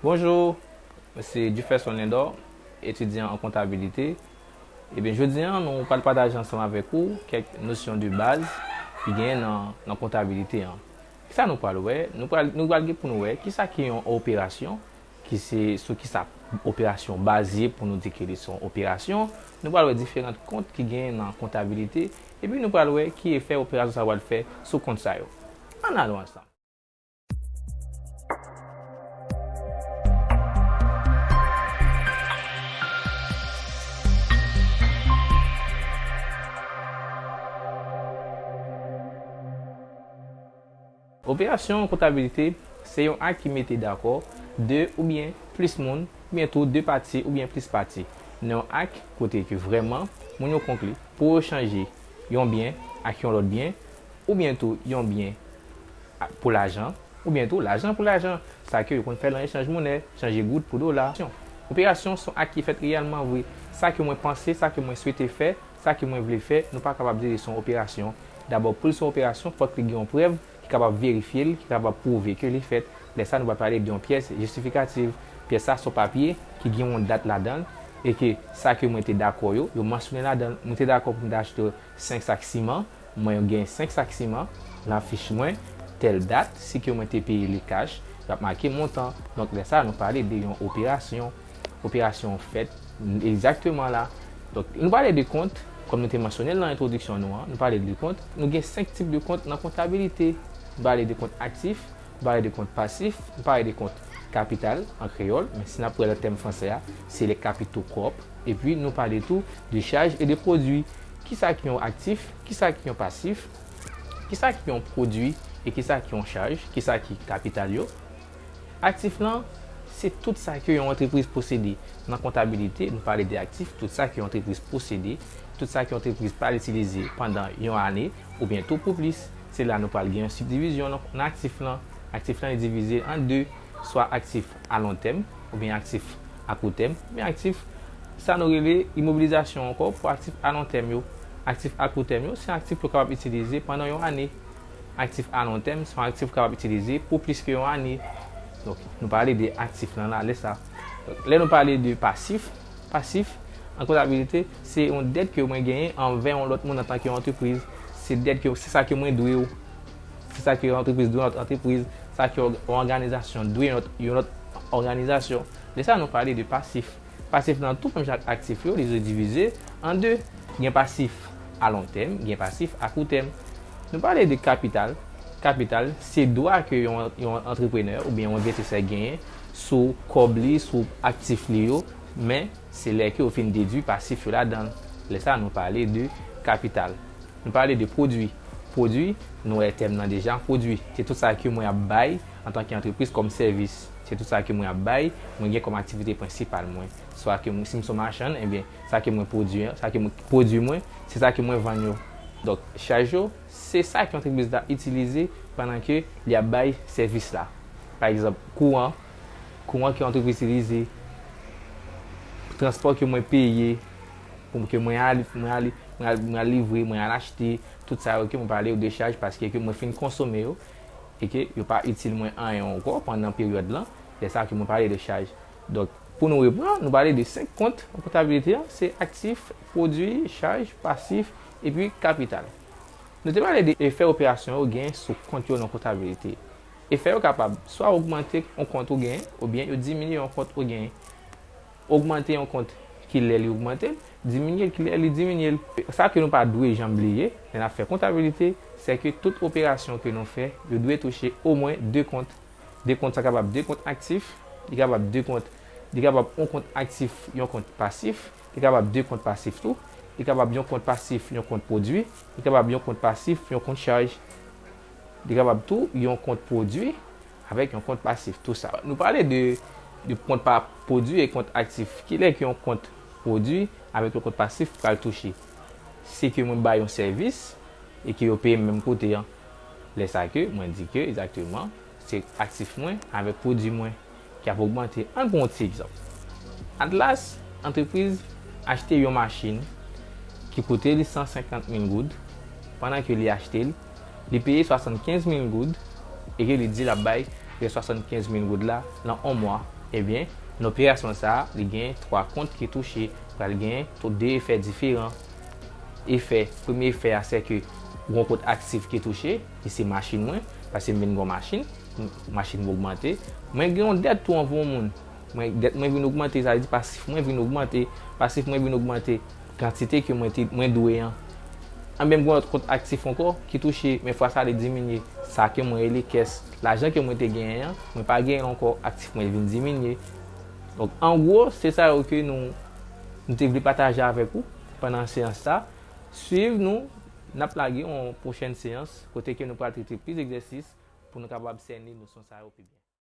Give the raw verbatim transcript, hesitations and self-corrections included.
Bonjou, mwen se Jefferson Lindor, etidyan an kontabilite. Ebyen, jodi a, nou pral pataje ansanm avèk ou kèk nosyon de baz ki genyen nan, nan kontabilite an. Kisa nou pral wè? Nou pral, nou pral gen pou nou wè kisa ki yon operasyon, ki se sou kisa operasyon baze pou nou di ke li se yon operasyon. Nou pral wè diferan kont ki genyen nan kontabilite, epi nou pral wè ki efè operasyon sa pral fè sou kont sa yo. Ann ale ansanm. Operasyon kontabilite se yon ak ki mete dakò de oubyen plis moun, oubyen tou de pati oubyen plis pati, nan yon ak kote ke vrèman moun yo konkli pou yo chanje yon byen ak yon lòt byen, oubyen tou yon byen a- pou lajan, oubyen tou lajan pou lajan, sa ke yo konn fè nan echanj monè, chanje goud pou dola. Operasyon se yon ak ki fèt reyèlman vre. Sa ke mwen panse, sa ke mwen swete fè, sa ke mwen vle fè, nou pa kapab di li se yon operasyon. Dabò, pou li se yon operasyon, fòk li gen yon prèv ki kapab verifye l, ki kapab pwouve ke li fèt. Lè sa, nou pral pale de yon pyès jistifikativ. Pyès sa se yon papye ki gen yon dat ladan l e ke sa ke mwen te dakò yo, yo mansyone ladan l. Mwen te dakò pou m te achte senk sak siman, mwen gen senk sak siman, nan fich mwen, tèl dat, si ke mwen te peye li kach, y ap make montan. Donk, lè sa, nou pale de yon operasyon. Operasyon fèt egzakteman la. Donk, nou pale de kont, kòm nou te mansyone l nan entwodiksyon nou an, nou pale de kont. Nou gen senk tip de kont nan kontabilite. Nou pale de kont aktif, nou pale de kont pasif, nou pale de kont kapital an kreyòl, men si n ap pran nan tèm fransè a, se les capitaux propres. Epi, nou pale tou de chaj e de pwodui. Kisa ki yon aktif? Kisa ki yon pasif? Kisa ki yon pwodui? E kisa ki yon chaj? Kisa ki kapital yo? Aktif lan, se tout sa ke yon antrepriz posede. Nan kontabilite, nou pale de aktif, tout sa ke yon antrepriz posede, tout sa ke yon antrepriz pa itilize pandan yon ane, oubyen tou pou plis. Se la nou pral gen yon sibdivizyon nan, nan aktif lan. Aktif lan, li divize an de, swa aktif alontèm, oubyen aktif akoutèm, oubyen aktif, sa nou rele imobilizasyon ankò pou aktif alontèm yo. Aktif akoutèm yo, se aktif yo kapab itilize pandan yon ane. Aktif alontèm, se yon aktif ou kapab itilize pou plis ke yon ane. Donk, nou pale de aktif lan la, lè sa. Donk, lè nou pale de pasif, pasif, an kontabilite, se yon dèt ke mwen genyen anvè yon lòt moun antanke yon antrepriz. Se dèt ke, se sa ke mwen dwe w. Se sa ke yon antrepriz dwe yon lòt antrepriz. Sa ke yon òganizasyon dwe yon lòt, yon lòt òganizasyon. Lè sa, nou pale de pasif. Pasif lan tou, menm jan ak aktif yo, li divize an de. Gen pasif alontèm, gen pasif akoutèm. Nou pale de kapital. Kapital, se dwa ke yon, yon antreprenè oubyen yon envestisè genyen sou kòb li, sou aktif li yo, men se lè ke yo fin dedui pasif yo ladan l. Lè sa, nou pale de kapital. Nou pale de pwodui. Pwodui, nou wè tèm nan deja, pwodui. Se tout sa ke mwen ap bay antanke antrepriz kòm sèvis. Se tout sa ke mwen ap bay, mwen gen kòm aktivite prensipal mwen. Swa ke mwen, si m se yon machann, ebyen, sa ke mwen pwodui an, sa ke mwen pwodui mwen, se sa ke mwen vann yo. Donk, chaj yo, se sa ke antrepriz la itilize pandan ke li ap bay sèvis la. Pa egzanp, kouran, kouran ke antrepriz itilize, transpò ke mwen peye, pou ke mwen al, mwen al, mwen al, mwen al livre, mwen al achte, tout sa yo ke mwen pale yo de chaj paske ke mwen fin konsome yo e ke yo pa itil mwen anyen ankò pandan peryòd lan, lè sa ke mwen pale de chaj. Donk, pou nou repran, nou pale de senk kont an kontabilite an, se aktif, pwodui, chaj, pasif, epi kapital. Nou te pale de efè operasyon yo gen sou kont yo nan kontabilite. Efè yo kapab swa ogmante yon kont ou gen, oubyen yo diminye yon kont ou gen. Ogmante yon kont, ki lè li ogmante l, diminye l, ki lè li diminye l. Sa ke nou pa dwe janm bliye, lè n ap fè kontabilite, se ke tout operasyon ke nou fè, yo dwe touche omwen de kont. De kont, sa kapab de kont aktif, li kapab de kont, li kapab yon kont aktif, yon kont pasif, li kapab de kont pasif tou, li kapab yon kont pasif, yon kont pwodui, li kapab yon kont pasif, yon kont chaj. Li kapab tou yon kont pwodui avèk yon kont pasif, tou sa. Nou pale de, de kont pa pwodui e kont aktif. Kilè ke yon kont pwodui avèk yon kont pasif pral touche? Se ke mwen bay yon sèvis e ke yo peye m menm kote an. Lè sa ke mwen di ke egzakteman se aktif mwen avèk pwodui mwen ki ap ogmante. Ann pran yon ti egzanp. Atlas, antrepriz, achte yon machin ki koute li san senkant mil goud. Pandan ke li achte l, li peye swasannkenz mil goud e ke li di l ap bay rès swasannkenz mil goud la nan yon mwa. Ebyen, nan operasyon sa a, li gen twa kont ki touche. Pral gen de efè diferan. Efè, premye efè a, se ke yon kont aktif ki touche, ki se machin mwen, paske m vin gen yon machin, m- machin mwen ogmante. Mwen gen yon dèt tou anvè yon moun. Mwen, dèt mwen vin ogmante, sa vle di pasif mwen vin ogmante. Pasif mwen vin ogmante, kantite ke mwen te, mwen dwe an. Anben, m gen yon lòt kont aktif ankò ki touche, men fwa sa a li diminye. Sa ke mwen rele kès. Lajan ke mwen te genyen an, mwen pa genyen l ankò, aktif mwen vin diminye. Donk, an gwo, se sa yo ke nou, nou te vle pataje avèk ou pandan seyans sa. Swiv nou, n ap lage yon pwochèn seyans kote ke nou pral trete plis egzèsis pou nou kapab sène nosyon sa yo pi byen.